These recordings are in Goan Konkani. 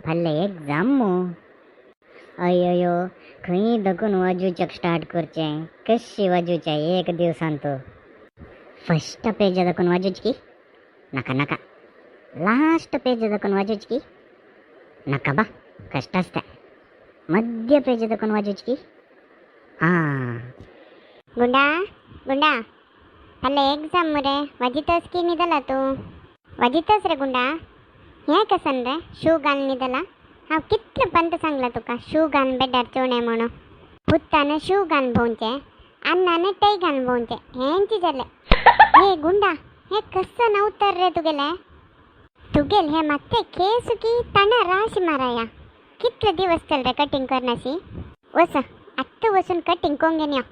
फाल्यां एग्जाम मू. अय्यो खंय दकून वाजूच्याक स्टार्ट करचें, कशी वाजूच्या एक दिवसान तो. फर्स्ट पेज दकून वाजूच की नाका नाका, लास्ट पेज दकून वाजूच की नाका बा, कष्ट आसता. मध्य पेज दकून वाजूच की. हां गुंडा गुंडा फाल्यां एग्जाम मरे, वाजितस की न्हिदला तूं? वाजितस रे गुंडा. हें कसन रे शू घालून न्हिदला? हांव कितले पंत सांगला तुका शू घालून बेडार चेवणे म्हणून. पुतान शू घालून भोंवचें, अन्नान टय घालून भोंवचें, हेंच जालें. हे गुंडा हें कसन अवतर रे तुगेलें? तुगेल हें मात्ते केस की तणा राशी माराया. कितले दिवस चल रे कटिंग करनाशी? वस आत्तां वचून कटिंग करून घेवन यो.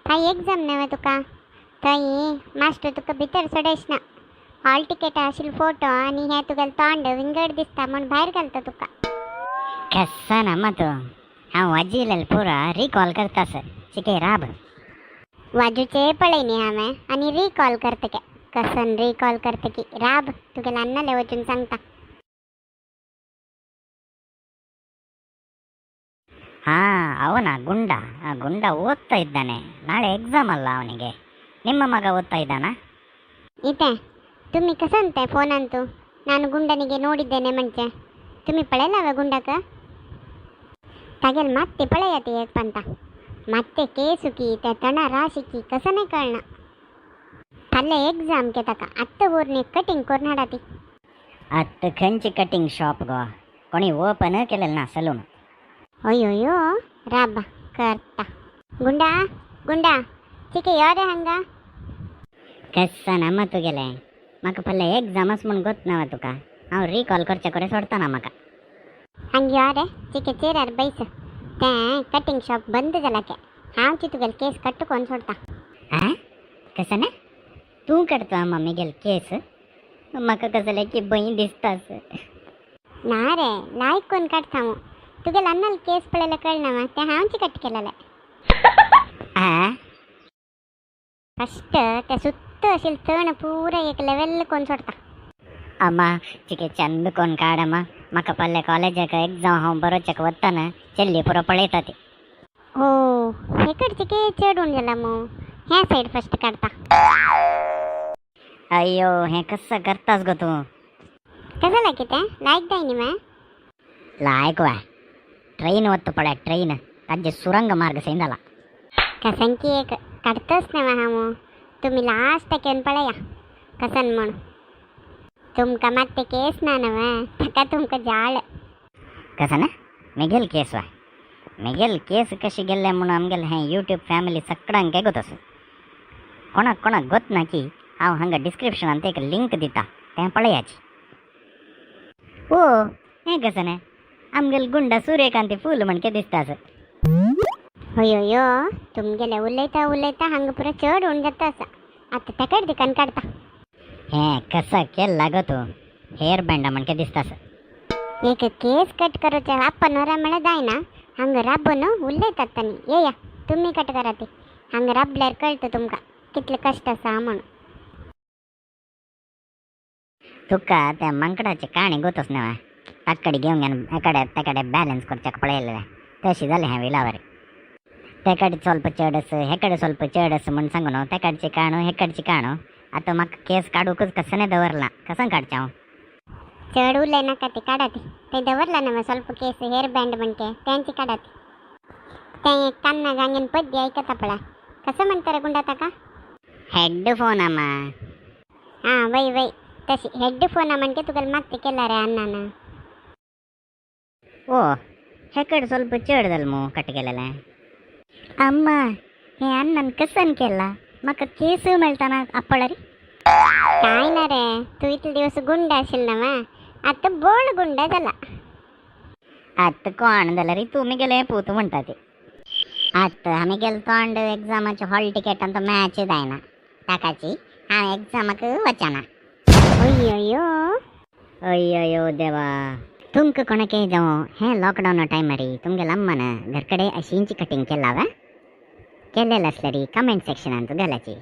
थंय एग्जाम नव्हे तुका, थंय मास्टर तुका भितर सोडयस ना. हॉल तिकेट आशिल्लो फोटो आनी हें तुगेलें तोंड विंगड दिसता म्हूण भायर घालता तुका. कसा ना तूं, हांव वाजिलेल पुरा रिकॉल करतास चिके राब. वाजूचे पळय न्ही हांवें आनी रिकॉल करता के कसन रिकॉल करता की राब तुगेल्या अन्नाले वचून सांगता. ಹಾ ಅವನ ಗುಂಡ, ಆ ಗುಂಡ ಓದ್ತಾ ಇದ್ದಾನೆ. ನಾಳೆ ಎಕ್ಸಾಮ್ ಅಲ್ಲ ಅವನಿಗೆ. ನಿಮ್ಮ ಮಗ ಓದ್ತಾ ಇದ್ದಾನಾ? इथे तुम्ही कसं ते फोनान तू ನಾನು ಗುಂಡನಿಗೆ ನೋಡಿದ್ದೇನೆ ಮಂಚೆ. तुम्ही पळयला गुंडाक? तागेल मात्ते पळयात एक पंता मात्ते केसु की ते तणा राशी की कसं नाही कळना. फाल्यां एग्जाम के ताका आत्तां व्हरून कटिंग करून हाडा ती. ಅತ್ತು ಖಂಚಿ ಕಟಿಂಗ್ ಶಾಪ್ ಗೋ ಕೊಣಿ ಓಪನ್ केलेलं ना सलून. अयो राबा करता. गुंडा गुंडा चिके यो रे हांगा. कसा ना तुगेले म्हाका फाल्यां एग्जाम आस म्हूण गोत ना तुका. हांव रिकॉल करचे कडेन सोडता ना म्हाका. हांग यो रे चिके चेरार बैस. तें कटिंग शॉप बंद जाला के हांव ची तुगेल केस कट्ट करून सोडता. आ कसं ना तूं काडतो आम्हा मेगेल केस? म्हाका कसले की भंय दिसतास. ना रे लायक कोण काडता हांव. तुगेल अन्नाल केस पळयल्यार कळना मा तें हांवची कट केलेलें. आ फस्ट ते सुत्त अशें तण पुरा एक लेवल कोण सोडता. अम्मा चिके चंद कोण काडम्मा, म्हाका फाल्यां कॉलेजाक एग्जाम हांव बरोवच्याक वतना चेल्ली पुरो पळयता ती. हो हे कडचे चेडून जाला मू ह्या सायड फस्ट काडता. अय्यो हें कसं करतास गो तूं? कसं लागी तें लायक जाय न्ही मा? लायक वा ट्रेन वत्त पळय ट्रेन ताजे सुरंग मार्ग सेंदला. कसन की एक काडतच ना हांव. तुमी लास्टाक येवन पळया कसन म्हूण. तुमकां मात्ते केस ना न्हय ताका तुमकां जाळ. कसं ना मेगेल केस वा मेगेल केस कशी गेल्ले म्हणून आमगेले हें यूट्यूब फॅमिली सगळ्यांक गोत आसा. कोणाक कोणाक गोत ना की हांव हांगा डिस्क्रिप्शनांत एक लिंक दिता तें पळयाची. ओ हें कसं ना आमगेल गुंडा सूर्यकांती फूल म्हणके दिसता आसा. हय तुमगेले उलयता उलयता हांगा पुरो चड उण जाता आसा. आतां तेकाच दिकान काडता. हें कसं केला गो तूं? हेअर बँडा म्हणके दिसता आसा. एक केस कट करूचे आप्पा नोरा म्हळ्यार जायना. हांगा राबून उलयतात तांणी. येया तुमी कट करा ती. हांगा राबल्यार कळटा तुमकां कितले कश्ट आसा म्हणून. तुका त्या मांकडाची काणी गोतच न्हय? ताकडी घेवन घेवन एकडे तेकडे बॅलन्स करच्याक पळयलें तशी जालें हें विलावर. तेकडे ಸ್ವಲ್ಪ चड हेकडे ಸ್ವಲ್ಪ चड म्हूण सांगून तेकडची काणू हेकडची काणू. आतां म्हाका केस काडूकच कसं नाही दवरला, कसं काडचें हांव? चड उलय नाका ती काडा ती. ते दवरला ना ಸ್ವಲ್ಪ केस हेअर बँड म्हणके त्यांची काडा ती. तें एक कान्ना गांगेन पद्य आयकता पळय कसं म्हणटा रे गुंडा ताका? हेड फोन अम्मा. हां वय वय तशी हेड फोना म्हणके तुगेले मात्ते केला रे अन्नान. ओ हेकडे ಸ್ವಲ್ಪ चड जालें मू कट केलेलें. अम्मा हें अन्नान कसन केला? म्हाका केस मेळटाना आपळरी. काय ना रे तू इतले दिवस गुंड आशिल्लो ना आतां बोळ गुंडा जाला. आतां कोण जाल्यार तूं मिगेले पूत म्हणटा ती. आतां आमी गेले तोंड एग्जामाचे हॉल टिकेट आनी मॅच जायना ताकाची हांव एग्जामाक वचना. अय्यो अय्यो देवा तुमकां कोणाकय जावं हें लॉकडावन टायमारी तुमगेले अम्मान घर कडेन अशींची कटिंग केला वा केलेलें आसल्यार कमेंट सेक्शनान घालाची.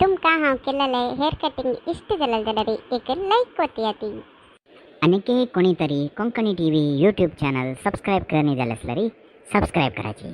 तुमकां हांव केलेलें हेअर कटिंग इश्ट जालें जाल्यार एक लायक वतया ती. आनीक कोणी तरी Konkani TV YouTube channel subscribe करणी जालें आसल्यार सबस्क्रायब करायची.